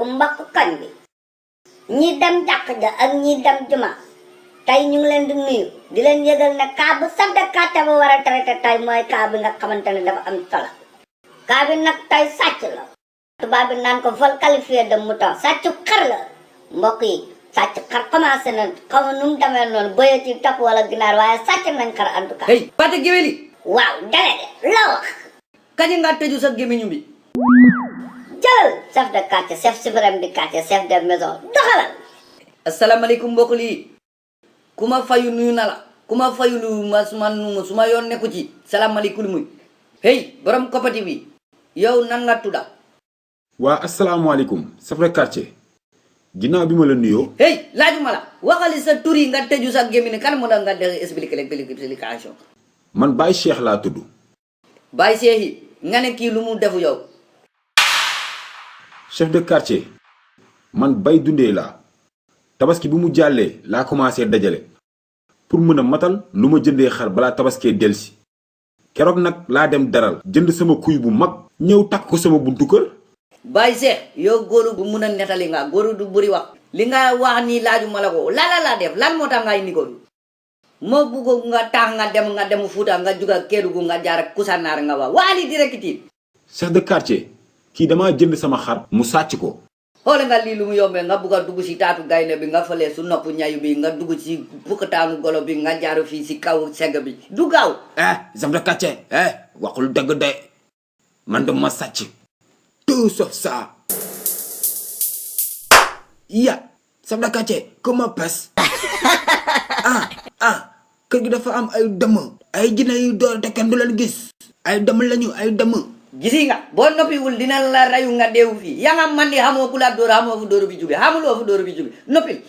mbokk koñ bi ñi dem jàkk ja ak ñi dem juma tey ñu ngi leen di nuyu di leen yëgal ne cas bu chef de quartier bu war a traité tey mooy cas bi nga xamante ne dafa am solo cas bi nag tey sàcc la tubaab bi naan ko vol qualifié de mouton sàccu xar la mbokk yi sàcc xar commencé na xaw ma nu mu demee noonu bëye ci topp wala ginaar waaye sàcc nañ xar en tout cas. hey Pathé Gueweli. waaw délégué la wax. kañ nga tëju sa gémmiñu bi. jëlal chef de quartier chef suprême du quartier chef de maison doxalal. asalaamaaleykum mbokk lii ku ma fayu nuyu na la ku ma fayu lu ma su ma yoon nekku ci salaamaaleykum muy hey borom kopati bi yow nan nga tudda. waa asalaamaaleykum chef de quartier ginnaaw bi ma la nuyoo. hey laajuma la waxali sa tur yi nga tëju sa gémmiñ kan moo tax nga def explication. man Baye Cheikh laa tudd. Baye Cheikh yi nga ne kii lu mu defu yow. chef de quartier man bay dundee laa tabaski bi mu jàllee laa commencé dajale pour mën a matal lu ma jëndee xar balaa tabaskee delsi keroog nag laa dem daral jënd sama kuy bu mag ñëw takk ko sama buntu kër. Baye Cheikh yow góoru bu mun a nettali nga góoru du bëri wax li nga wax nii laajuma la ko laa def lan moo tax nga indi ko moo bugg nga tax nga dem Fuuta nga juga Kédougou nga jaar Kusanaar nga wax waali direct. chef de quartier kii damaa jënd sama xar mu sàcc ko. xoole nga lii lu mu yombee nga bugg a dugg si taatu gaynde bi nga fëlee su nopp ñayu bi nga dugg si pukkataanu golo bi nga jaaru fii si kaw segg bi du gaaw. chef de quartier waxul dëgg de man dama sàcc tout sauf ça. ya chef de quartier comment passe. kër gi dafa am ay dëmm ay jinne yu door te kenn du leen gis ay dëmm lañu ay dëmm. gisi nga boo noppiwul dina la rayu nga deewu fii yaa nga man di xamoo ku la dóor xamoo fu dóor bi jóge xamuloo fu dóor bi jóge noppil.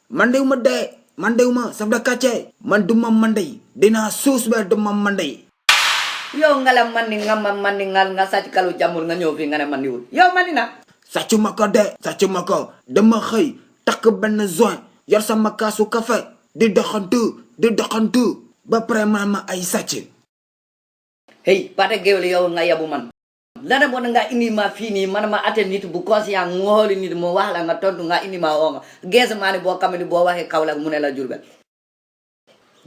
man dew ma dee man dew ma chef de quartier man du ma mandey dinaa suus ba du ma mandey. yow nga la mandi nga ma mandi nga sàcc kalu jàmbur nga ñëw fii nga ne mandiwul yow mandi na. sàccu ma ko de sàccu ma ko dama xëy takk benn joint yor sama kaasu café di doxantu ba pare ma ay sàcc. hey Pathé Gueweli yow nga yabu man lana bon nga indi ma fii nii man ma atte nit bu conscient ngooli nit mu wax la nga tontu nga indi ma oo nga gees maa ni boo xam ne boo waxee Kaolack mu ne la Jurbel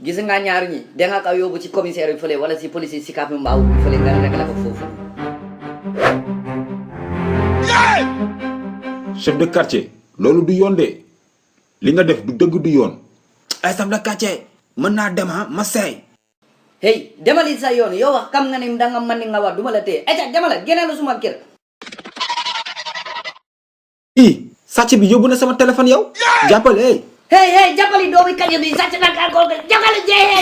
gis nga ñaar ñi danga ko yóbbu ci commissaire bi fële wala si police yi Sicap Mbao bi fële nga rek la ko foofu. chef de quartier loolu du yoon de li nga def du dëgg du yoon. ay chef de quartier mën naa dem ma seey. hey demali sa yoon yow wax kam nga ne danga man ni nga wax duma la téye eca demala génneelu suma kër. sàcc bi yóbbu na sama téléphone yow. jàppale hey jàppali doomi kañe bi sàcc na ka ko jàppale jee